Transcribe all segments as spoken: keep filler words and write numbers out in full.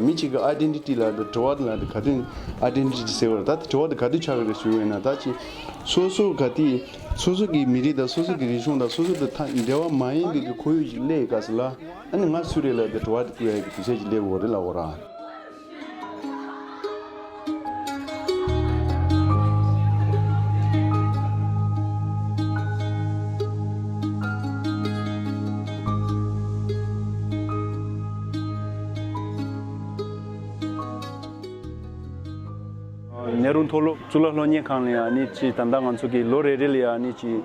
མི་གཅིག་གི་ཨའི་ཌེན་ཊི་ཊི་ལབ་དུས་དྲི་བ་དེ་ལབ་དུས་ག་དུས་ཨའི་ཌེན་ཊི་ཊི་ཟེར་བ་རེད། ད་དྲི་བ་དེ་ག་དུས་ཆགས་ཀྱི་རེད་ཞུ་བ་ཡིན་ན། ད་ཅི་སོ་སོ་ག་དུས་སོ་སོ་གི་མི་རིགས་དང་སོ་སོ་གི་རིག་གཞུང་དང་སོ་སོ་དང་ཐ་འབྲེལ་བ་མ་ཡིན་པའི་གི་ཁོར་ཡུག་ཅིག་སླེབས་ཡོད་སྐབས་སུ་ལ། ཨ་ནི་ང་སུ་རེད་ལབ་དུས་དྲི་བ་དེ་བཀོད་ཡ་གི་དུས་ཚོད་ཅིག་སླེབས་ཡོད་རེད་ལབ་དགོས་ར། ནེ་རུ་མཐོ་སློབ་གཙུག་ལག་སློབ་གཉེར་ཁང་ལ་ཡང་ཨ་ནི་ཅིག་ད་ལྟ་ང་ཚོ་གི་ལོ་རེ་རེ་ལ་ཡང་ཨ་ནི་ཅིག་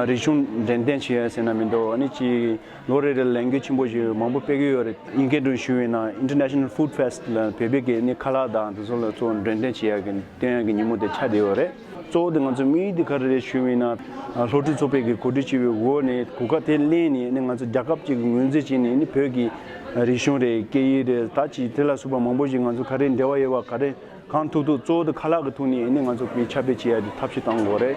རིག་གཞུང་འགྲེམས་སྟོན་བྱེད་ཡ་ཟེར་ན་མི་འདུག་ཨ་ནི་ཅིག་ལོ་རེ་རེ་ལ་ལས་འགུལ་ཆེན་པོ་ཞིག་མང་པོ་སྤེལ་གྱི་ཡོད་རེད། དབྱིན་སྐད་དུ་ཞུ་བས་ན་International Food Fest ལ་བོད་པའི་གི་ནི་ཁ་ལག་དང་དེ་ཚོ་ལ་ཚོ་འགྲེམས་སྟོན་བྱེད་ཡ་གི་སྟོན་ཡ་གི་ཉིན་མོ་དེ་ཆགས་བསྡད་ཡོད་རེད། གཙོ་བོ་དེ་ང་ཚོ་དམིགས་ཡུལ་དེ་ག་རེ་རེད་ཞུ་བས་ན། སློབ་ཕྲུག་ཚོགས་པའི་གི་གོ་སྒྲིག་བྱས་པའི་འོག་ནས་གོ་སྐབས་དེ་ལེན་ནས་ནི་ང་ཚོ་རྒྱལ་ཁབ་ཅིག་གི་ངོས་འཛིན་བྱས་ནས་ནི་བོད་ཀྱི་རིག་གཞུང་རེད། སྐད་ཡིག་རེད། ད་ཅིག་དེ་ལ་སོགས་པ་མང་པོ་ཞིག་ང་ཚོ་ག་རེ་འབྲེལ་བ་ཡོད་པ་ག་རེ་གང་ཐུབ་ཐུབ་གཙོ་བོ་དེ་ཁ་ལག་གི་ཐོག་ནས་ནི་ང་ཚོ་མི་ཁྱབ་སྤེལ་བྱེད་ཡ་དེ་ཐབས་ཤེས་གཏང་དགོས་རེད།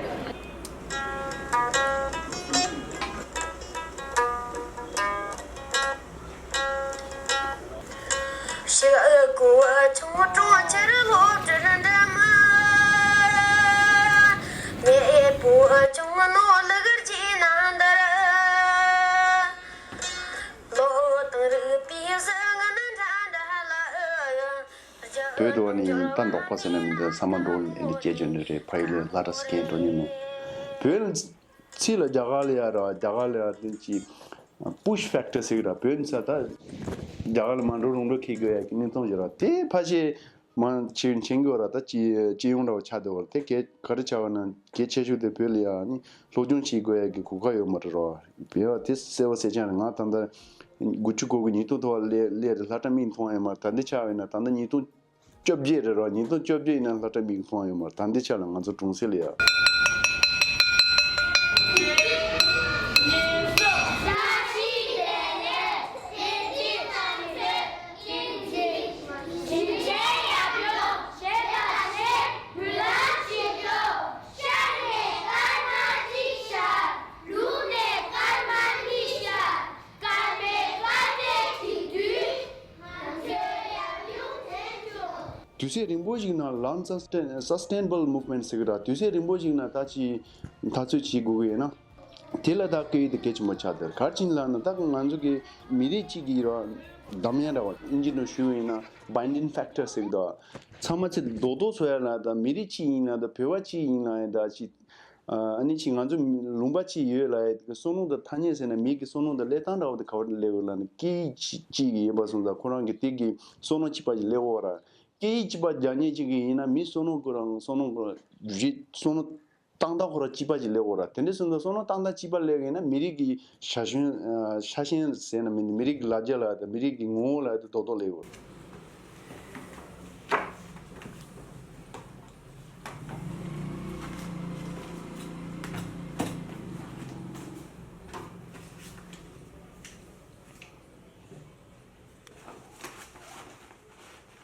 བོད་དུ་བ་ནི་ད་འབྲོག་པ་ཟེར་ན་མི་འདུག་ས་མ་འབྲོག་ཨེ་འདི་སྐད་ཆ་འདི་རེད། ཕ་ཡུལ་ལ་ལྷ་བྲག་སྐད་འགྲོ་ཉིན་མོ། བོད་ལ་ཚིག་ལ་རྒྱ་གར་ལ་ཡ་ར་རྒྱ་གར་ལ་ཡ་དེ་ཅི་push factor ཟེར་གི་ར། བོད་ནི་ས་ད་རྒྱ་གར་ལ་མ་འགྲོ་རུང་འགྲོ་ཁེལ་དགོས་ཡ་གི་གནས་སྟངས་ཅིག་ར། དེ་ཕལ་ཆེར་མ་ཆེ་ཆེན་གི་བ་ར་ད་ཅི་སྤྱི་ཡོངས་འདྲ་བ་ཆགས་བསྡད་བ་ར། དེ་གལ་ག་རེ་ཆགས་པ་ན་གལ་ཆེ་ཤོས་དེ་བོད་ལ་ཡ་ནི་སློབ་སྦྱོང་བྱེད་དགོས་ཡ་གི་གོ་སྐབས་ཡོད་མ་རེད་ར། བོད་བ་དེ་གསལ་བ་གསལ་རྐྱང་རེད། ང་ད་ལྟ་དགུ་བཅུ་གོ་དགུ་ཉིས་སྟོང་ཐོག་ལ་སླེབས་རེད། སློབ་གྲྭ་མིག་མཐོང་ཡོད་མ་རེད། ད་འདི་ཆགས་པ་ཡིན་ན་ད་ལྟ་ཉིས་སྟོང་བཅོ་བརྒྱད་རེད་རོ། ཉིས་སྟོང་བཅོ་བརྒྱད་ཡིན་ན་སློབ་གྲྭ་མིག་མཐོང་ཡོད་མ་རེད། ད་འདི་ཆ་ལ་ང་ཚོ་གྲོང་གསེབ་ལ་ཡ། དུས་ཚོད་རིང་པོ་ཞིག་ནང་long sustain- sustainable movement ཟེར་གི་ར། དུས་ཚོད་རིང་པོ་ཞིག་ནང་ད་ཅི་འཐབ་རྩོད་བྱེད་དགོས་གི་ཡོད་ན། དེ་ལ་ད་སྐད་ཡིག་དེ་གལ་ཆེན་པོ་ཆགས་འདུག་ག་རེ་བྱས་ལབ་ན་ད་ང་ཚོ་གི་མི་རིགས་གཅིག་གི་ར་འདམ་ཡ་འདྲ་བ་ཨིན་ཇི་ནང་ཞུ་བ་ཡིན་ན་binding factor ཟེར་གི་འདུག་ཚང་མ་ཚེ་རྡོག་རྡོག་བཟོ་ཡ་ལ་ད་མི་རིགས་གཅིག་ཡིན་ན་ད་བོད་པ་གཅིག་ཡིན་ན་ཡང་ད་ཅི། ཨ་ནི་ཅི་ང་ཚོ་ལུང་པ་གཅིག་ཡོད་ལ་ཡ་དེ་གི་བསམ་བློ་དང་ཐ་སྙད་ཟེར་ན་མི་གི་བསམ་བློ་དང་སླེབས་སྟངས་འདྲ་བ་དེ་ག་བར་སླེབས་ཡོད་ལབ་ན་སྐད་ཡིག་གཅིག་གཅིག་གི་ཡིན་པ་སོང་ཙང་ཁོ་རང་གི་དེ་གི་བསམ་བློ་གཅིག་པ་ཞིག་སླེབས་ཡོད་ར། སྐད་ཡིག་གཅིག་པ་རྒྱག་མཁན་གཅིག་གི་ཡིན་ན་མི་བསམ་བློ་ཁོ་རང་བསམ་བློ་ཁོ་རང་རེད། བསམ་བློ་བཏང་སྟངས་ཁོ་རང་གཅིག་པ་ཅིག་སླེབས་ཡོད་ར། དེ་འདྲ་སོང་ཙང་བསམ་བློ་བཏང་སྟངས་གཅིག་པ་སླེབས་ཡིན་ན་མི་རིགས་ཀྱི་ཤ་ཞེན་ཨ་ཤ་ཞེན་ཟེར་ན་མི་མི་རིགས་ཀྱི་ལ་རྒྱ་ལ་དང་མི་རིགས་ཀྱི་ངོ་བོ་ལ་དེ་རྡོག་རྡོག་སླེབས་ཡོད་ར།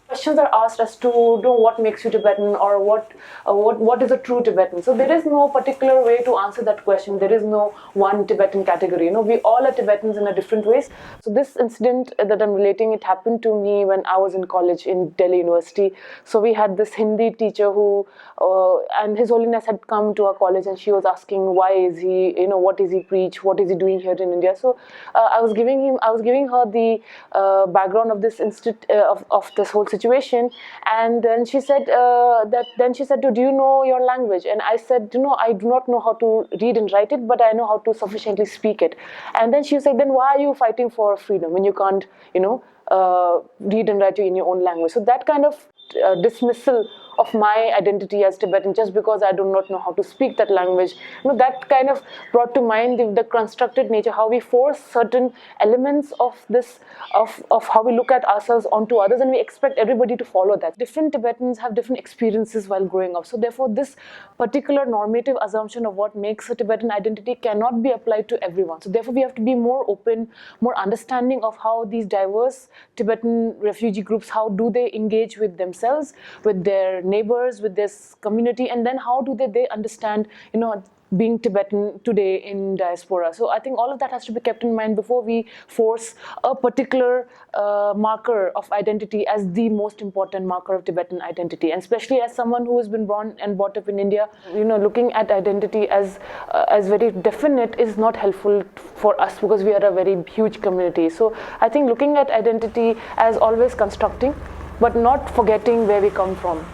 Questions are asked as to, you know, what makes you Tibetan, or what, uh, what, what is a true Tibetan? So there is no particular way to answer that question. There is no one Tibetan category. You know, we all are Tibetans in a different ways. So this incident that I'm relating, it happened to me when I was in college in Delhi University. So we had this Hindi teacher who, uh, and His Holiness had come to our college, and she was asking, "Why is he, you know, what is he preach? What is he doing here in India?" So uh, I was giving him, I was giving her the uh, background of this institute, uh, of, of this whole situation, and then she said uh, that then she said, "Do you know your language?" And I said, "No, I do not know how to read and write it, but I know how to sufficiently speak it." And then she said, "Then why are you fighting for freedom when you can't, you know, uh, read and write in your own language?" So that kind of uh, dismissal of my identity as Tibetan just because I do not know how to speak that language. You know, that kind of brought to mind the, the constructed nature, how we force certain elements of this, of, of how we look at ourselves onto others, and we expect everybody to follow that. Different Tibetans have different experiences while growing up. So therefore, this particular normative assumption of what makes a Tibetan identity cannot be applied to everyone. So therefore, we have to be more open, more understanding of how these diverse Tibetan refugee groups, how do they engage with themselves, with their neighbors, with this community, and then how do they, they understand, you know, being Tibetan today in diaspora. So I think all of that has to be kept in mind before we force a particular uh, marker of identity as the most important marker of Tibetan identity. And especially as someone who has been born and brought up in India, you know, looking at identity as uh, as very definite is not helpful for us because we are a very huge community. So I think looking at identity as always constructing, but not forgetting where we come from.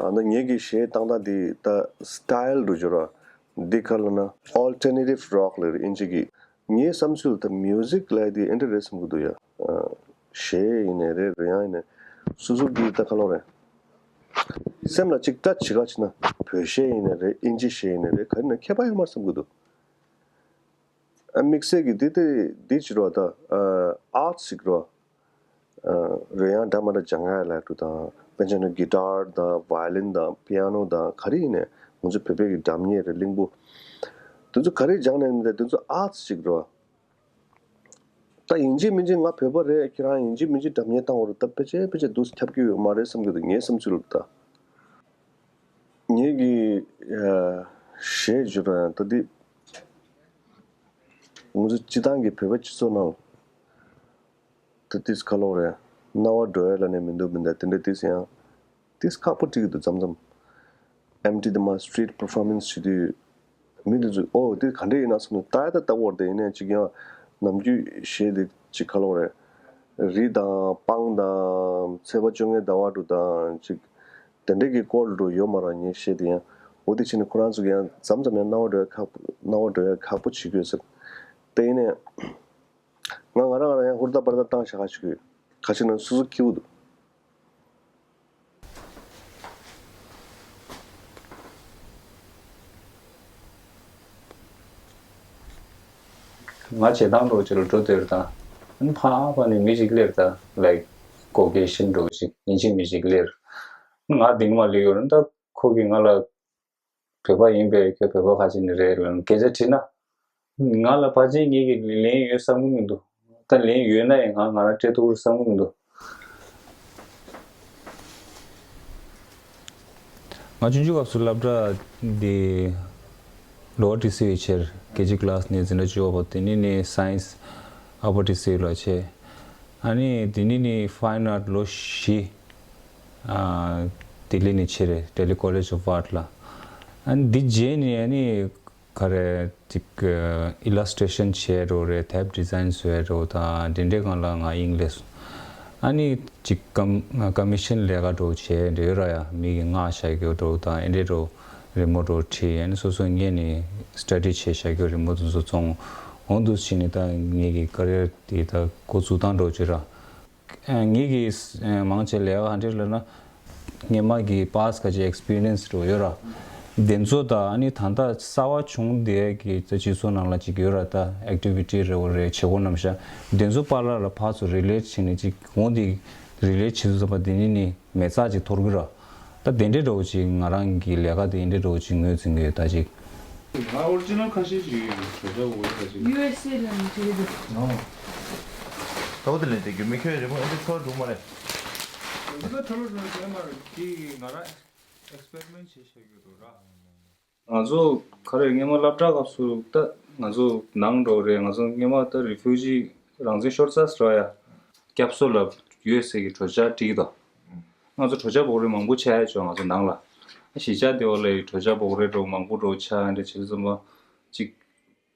ཨ་ནི་ངེད་ཀྱི་གཞས་བཏང་སྟངས་འདི་ད་སི་ཊའིལ་རུ་འགྱུར་བ། འདི་ག་ལ་ན་ཨོལ་ཊར་ནེ་ཊིབ་རོག་ལབ་རེད་ཨིན་ཇི་གི། ངའི་བསམ་ཚུལ་ད་མིའུ་ཟིག་ལབ་ཡ་འདི་ཨེ་འདྲ་རེད་བསམ་གི་འདུག་ཡ། ཨ་གཞས་ཡིན་ནའི་རེད། རོལ་དབྱངས་ཡིན་ནའི་སོ་སོ་འདི་ད་ག་ལོ་རེད། སེམས་ལ་ཅིག་སྐྲ་བྱི་ག་བྱི་ན་བོད་གཞས་ཡིན་ནའི་རེད། ཨིན་ཇི་གཞས་ཡིན་ནའི་རེད། ག་རེ་ན་ཁྱད་པར་ཡོད་མ་རེད་བསམ་གི་འདུག་ཨ་དམིགས་བསལ་གྱི་འདི་དེ་འདི་བྱེད་རོགས་ད། ཨ་ཨར་ཊི་ཞིག་རོགས། ཨ་རོལ་དབྱངས་འདྲ་མ་འདྲ་སྦྱང་ཡ་ལ་འགྲོ་དང་། དཔེར་ན་ཆ་བཞག་གི་ཊར་དང་ཝའི་ལིན་དང་པི་ཡ་ནོ་དང་ག་རེ་ཡིན་ནའི་ང་ཚོ་བོད་པའི་གི་སྒྲ་སྙན་རེད་གླིང་བུ། དེ་ཚོ་ག་རེ་སྦྱང་ནའི་མི་འདུག་དེ་ཚོ་ཨར་ཊི་ཞིག་རོགས། ད་ཡིན་གཅིག་མིན་གཅིག་ང་བོད་པ་རེད། ཁྱེད་རང་ཡིན་གཅིག་མིན་གཅིག་སྒྲ་སྙན་བཏང་བ་རེད། ད་ཕལ་ཆེར་ཕལ་ཆེར་འདུག་སེ་ཁྱབ་ཀྱི་ཡོད་མ་རེད་བསམ་གྱི་འདུག་ངའི་བསམ་ཚུལ་ལ་ད། ངེད་ཀྱི་ཨ་གཞས་བརྗོད་པ་ཡང་ད་འདི་ང་ཚོ་སྤྱི་བཏང་གི་བོད་པ་སྤྱི་ཚོགས་ནང་ད་ཏིས་ཁ་ལོག་རེད། རྣ་བ་འགྲོ་ཡ་ལ་ནས་མི་འདུག་མི་འདུག་དེ་འདྲ་ཏིས་ཡང་ཏིས་ཁག་པོ་འགྲིག་གི་འདུག་མཚམས་མཚམས་ཨེམ་ཊི་དེ་མ་སི་ཊི་རིཊ་པར་ཕོར་མེན་སི་བྱེད་དུས་མི་འདི་ཚོས་ཨོ་དེ་ག་འདྲ་ཡིན་ན་བསམ་ནས་ལྟ་ཡ་ད་ལྟ་བོར་དེ་ཡིན་ནའི་ཅིག་ཡང་ནམ་རྒྱུན་གཞས་དེ་ཅིག་ཁ་ལོག་རེད། རི་དང་སྤང་དང་ཚེས་པ་བཅོ་ལྔའི་ཟླ་བ་དྲུག་དང་ཅིག་དེ་འདྲ་གི་སྐོར་དུ་ཡོད་མ་རེད་ངའི་གཞས་དེ་ཡང་། འོ་དེ་བྱས་ནས་ཁོ་རང་ཚོ་གི་ཡང་མཚམས་མཚམས་ཡང་རྣ་བ་འགྲོ་ཡ་ཁག་པོ་རྣ་བ་འགྲོ་ཡ་ཁག་པོ་བྱེད་དགོས་ཟེར། དེ་ཡིན་ནས་ང་ང་རང་ང་རང་ཡང་ཧུར་ཐག་པར་ཐག་བཏང་བཞག་ག་ཞུ་གི་ཡོད། ག་ཞུ་ན་སོ་སོ་སྐྱིད་པོ་འདུག་ང་བྱེད་སྟངས་འདྲ་བོ་ཅིག་ལ་འགྲོ་བསྡད་ཡོད་རེད་ད། ཨ་ནི་ཕར་ཕར་ནས་མི་ཞིག་སླེབས་ད། ལའིཀ་ཀོ་ཀེ་ཤན་འདྲ་བོ་ཅིག་ཨིན་ཇི་མི་ཞིག་སླེབས། ང་དེང་མ་སླེབས་ཡོད་རེད་ད། ཁོ་གིས་ང་ལ་བོད་པ་ཡིན་པས་ཁྱོད་བོད་པ་ཁ་ཅིག་ནས་རེད་ལབ་ནས་སྐད་ཆ་དྲིས་ན། ང་ལ་ཕལ་ཆེར་ངེད་ཀྱི་ལན་ཡོད་བསམ་གྱི་མི་འདུག་ད་ལན་ཡོད་ན་ཡང་ང་ང་རང་སྤྲད་ཐུབ་ཀྱི་རེད་བསམ་གྱི་མི་འདུག་ང་ཆུང་ཆུང་སྐབས་སུ་སློབ་གྲྭ་འདི་ལོ་ཊི་སི་ཡི་ཆེར་ཀེ་ཇི་ཀི་ལཱ་སི་ནས་འཛིན་གྲྭ་བཅུ་པ་བར་དེ་ནས་ནི་སའེན་སི་ཨ་པར་ཊི་སི་ལ་བྱས། ཨ་ནི་དེ་ནས་ནི་ཕའིན་ཨརཊ་ལོ་བཞི་ཨ་ལྡི་ལི་ནས་བྱས་རེད། Delhi College of Art ལ། ཨ་ནི་འདི་རྗེས་ནས་ཨ་ནི་ག་རེ་ཅིག་ཨི་ལ་སི་ཊེ་ཤན་བྱས་འགྲོ་རེད། ཐེབ་ཌི་ཛའིན་བཟོས་འགྲོ་དང་དེ་འདྲའི་སྒང་ལ་ང་དབྱིངས་སླེབས་སོང་། ཨ་ནི་ཅིག་ཀམ་ཀོ་མི་ཤན་ལས་ཀ་འགྲོ་བྱས་འདྲ་ཡོད་ར་ཡ། མི་གི་སྔགས་བཤད་རྒྱུ་འགྲོ་དང་ཨེ་འདྲའི་འགྲོ་རི་མོ་འགྲོ་བྲིས། ཨ་ནི་སོ་སོ་ངས་ནི་སི་ཊ་ཌི་བྱས་བཞག་རྒྱུ་རི་མོ་དེ་ཚོ་བཙོང་། འོ་འདུག་བྱས་ནས་ད་ངེད་ཀྱི་ཀ་རི་ཡར་དེ་ད་འགོ་བཙུགས་སྟངས་འགྲོ་བྱས་ར། ངེད་ཀྱིས་མང་ཆེ་ལས་ཀ་ག་འདྲ་ལབ་ན། སྔོན་མ་གི་པཱ་སི་ཊི་ག་ཅིག་ཨེག་སི་པི་རི་ཡན་སི་འདྲ་བོ་ཡོད་ར། དེ་ཚོ་དང་ཨ་ནི་ད་ལྟ་གསར་པ་བྱུང་བསྡད་ཀྱི་ད་སྤྱི་ཚོགས་ནང་ལ་ཅིག་ཡོད་ར། ད་ཨེག་ཊི་བི་ཊི་རེད་བ་རེད། བྱེད་སྒོ་རྣམ་གཞག་དེ་ཚོ་བར་ལ་ལ་ཕར་ཚུར་རི་ལེ་ཊི་བྱས་ནས་ཅིག་འོང་དེ་རི་ལེ་ཊི་བྱེད་ཚུལ་ཙམ་པ་དེ་ནི་ནི་མེད་ཚགས་ཅིག་འཐོར་གི་ར། ད་དེ་འདྲའི་འདྲ་བོ་ཅིག་ང་རང་གི་ལས་ཀ་དེ་འདྲའི་འདྲ་བོ་ཅིག་ངོས་འཛིན་གི་ཡོད་ད་ཅིག་ང་ཨོ་རི་ཇི་ནལ་ཁ་ཤས་ཤིག་ཡོད་ཡོད་བྱས་ད་འོ་ཡོད་ད་ཅིག་ཡུ་ཨེས་ཨེ་ལ་ནི་བྱེད་ཀྱི་འདུག་ཨོ། ད་འོ་དེ་ལས་དེ་རྒྱུ་མི་ཁྱོད་རི་མོ་ཨེ་འདྲ་ཚོར་འདུག་མ་རེད། འདི་ལ་ཐོ་རོ་རོ་ཅན་མ་རེད། དེ་ང་རང་ཨེག་སི་པེ་རི་མེན་ཊི་བྱས་བཞག་གི་འདུག་ར། ང་ཚོ་ག་རེ་སྔོན་མ་སློབ་གྲྭ་སྐབས་སུ་ད་ང་ཚོ་ནང་འགྲོ་རེད། ང་ཚོ་སྔོན་མ་ད་རི་ཕུ་ཇི་རང་བཙན་ཤོར་ཚར་ཟེར་བ་ཡ། སྐྱབས་གསོ་ལ་ཡུ་ཨེས་ཨེ་གི་གྲོས་འཆར་བྲིས་ཀྱི་འདུག་ང་ཚོ་གྲོ་ཆ་བོག་རེ་མང་པོ་ཆགས་ཡ་ཅོ། ང་ཚོ་ནང་ལ་གཞིས་ཆགས་དེ་བ་ལ་གྲོ་ཆ་བོག་རེ་འགྲོ་མང་པོ་འགྲོ་ཆགས་འདྲ་བྱེད་ཙམ་པ་ཅིག་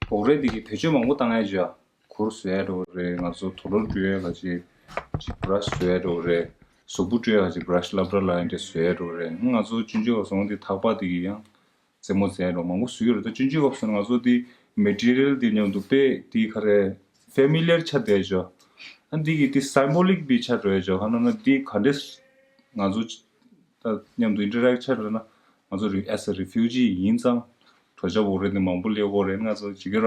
བོག་རེ་དེ་གི་བེད་སྤྱོད་མང་པོ་བཏང་ཡ་ཅོ། གུར་བཟོ་ཡ་འགྲོ་རེད། ང་ཚོ་དུག་ལོག་བཀྲུ་ཡ་ག་ཅིག་ཅིག་བྷ་ར་ཤི་བཟོ་ཡ་འགྲོ་རེད། གཟུགས་པོ་བཀྲུ་ཡ་ག་ཅིག་བྷ་ར་ཤི་སློབ་གྲྭ་ལ་ཡ་འདྲ་བཟོ་ཡ་འགྲོ་རེད། ང་ཚོ་ཆུང་ཆུང་བ་སོང་དེ་ཐག་པ་དེ་གི་ཡང་རྩེད་མོ་རྩེ་རོགས་མང་པོ་བཟོས་ཡོད་རེད། ད་ཆུང་ཆུང་སྐབས་སུ་ང་ཚོ་འདི་མེ་ཊི་རི་ཡལ་འདི་མཉམ་དུ་དཔེ་འདི་ག་རེ་ཕེ་མི་ལི་ཡར་ཆགས་བསྡད་ཤག་ཨ་འདི་གི་འདི་སིམ་བོ་ལིག་པའི་ཆ་འགྲོ་ཡ་ཤག་ཧ་ན་ན་འདི་ག་འདྲས་ང་ཚོ་ད་མཉམ་དུ་ཨིན་ཊར་རེག་ཆགས་རེད་ན། ང་ཚོ་རི་as a refugee ཡིན་ཙང་གྲོ་ཆ་བོག་རེ་འདི་མང་པོ་ལས་དགོས་རེད། ང་ཚོ་ཅིག་གི་ར་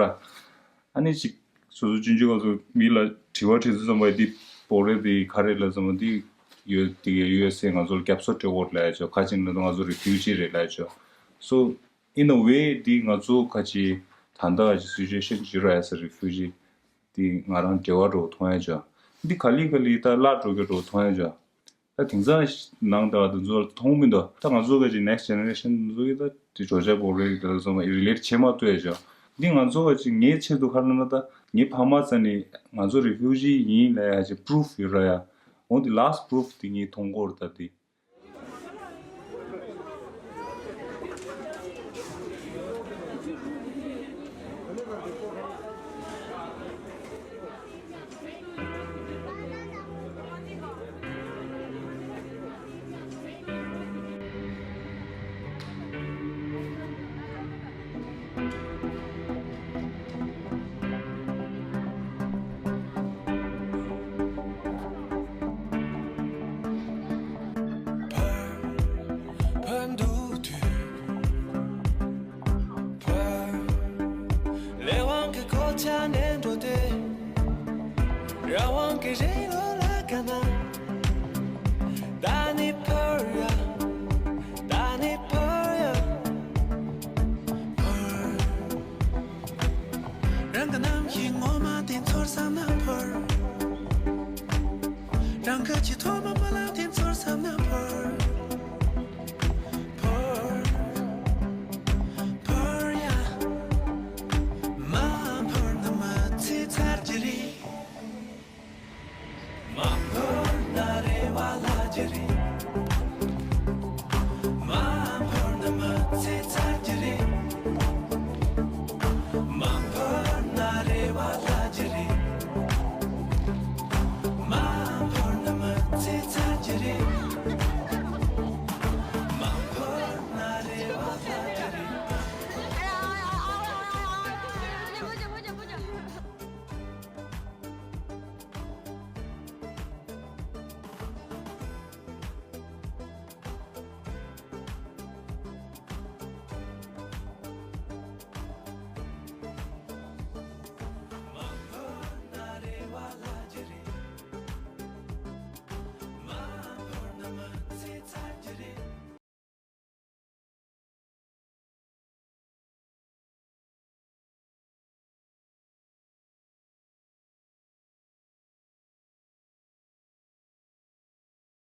ཨ་ནི་ཅིག་སོ་སོ་ཆུང་ཆུང་སྐབས་སུ་མི་ལ་དྲི་བ་དྲི་ཚུལ་ཙམ་པ་འདི་བོག་རེ་འདི་ག་རེ་ལབ་ཙམ་པ་འདི་ཡོད་འདི་གའི་ཡུ་ཨེས་ཨེ་ང་ཚོར་རྒྱབ་སྐྱོར་སྤྲད་དགོས་ལབ་ཡ་ཅོ། ཁ་ཅིག་ན་ང་ཚོ་རི་ཕིའུ་ཇི་རེད་ལབ་ཡ་ཅོ། So in a way འདི་ང་ཚོ་ཁ་ཅིག་ད་ལྟ་ཅིག་སི་ཅུ་ཨེ་ཤན་ཅིག་ར་as a refugee འདི་ང་རང་འབྲེལ་བ་འགྲོ་མཐོང་ཡ་ཅོ། འདི་ག་ལེ་ག་ལེ་ད་བརླག་འགྲོ་གི་འགྲོ་མཐོང་ཡ་ཅོ། ད་དེང་སང་ནང་ད་དེ་ཚོ་མཐོང་མི་འདུག་ད་ང་ཚོ་ག་ཅིག་next generation དེ་ཚོ་གི་ད་དེ་གྲོ་ཆ་བོག་རེ་དེ་ཚོ་མ་རི་ལེ་ཊི་བྱེད་མ་ཐུབ་ཡ་ཅོ། འདི་ང་ཚོ་ག་ཅིག་ངའི་ཆེད་དུ་ཁ་ལ་ན་ད་ངའི་ཕ་མ་ཚ་ནི་ང་ཚོ་རི་ཕིའུ་ཇི་ཡིན་ལབ་ཡ་ཅིག་པུ་རུཕ་ཡོད་ར་ཡ། འོ་འདི་last proof དེ་ངས་མཐོང་གོ་ར་ད་དེ། རང་གི་རྣམ་ཤེས་ངོ་མ་དེ་ཚོར་བསམ་ན་འཕུར། རང་གི་ཁྱི་ཐོ།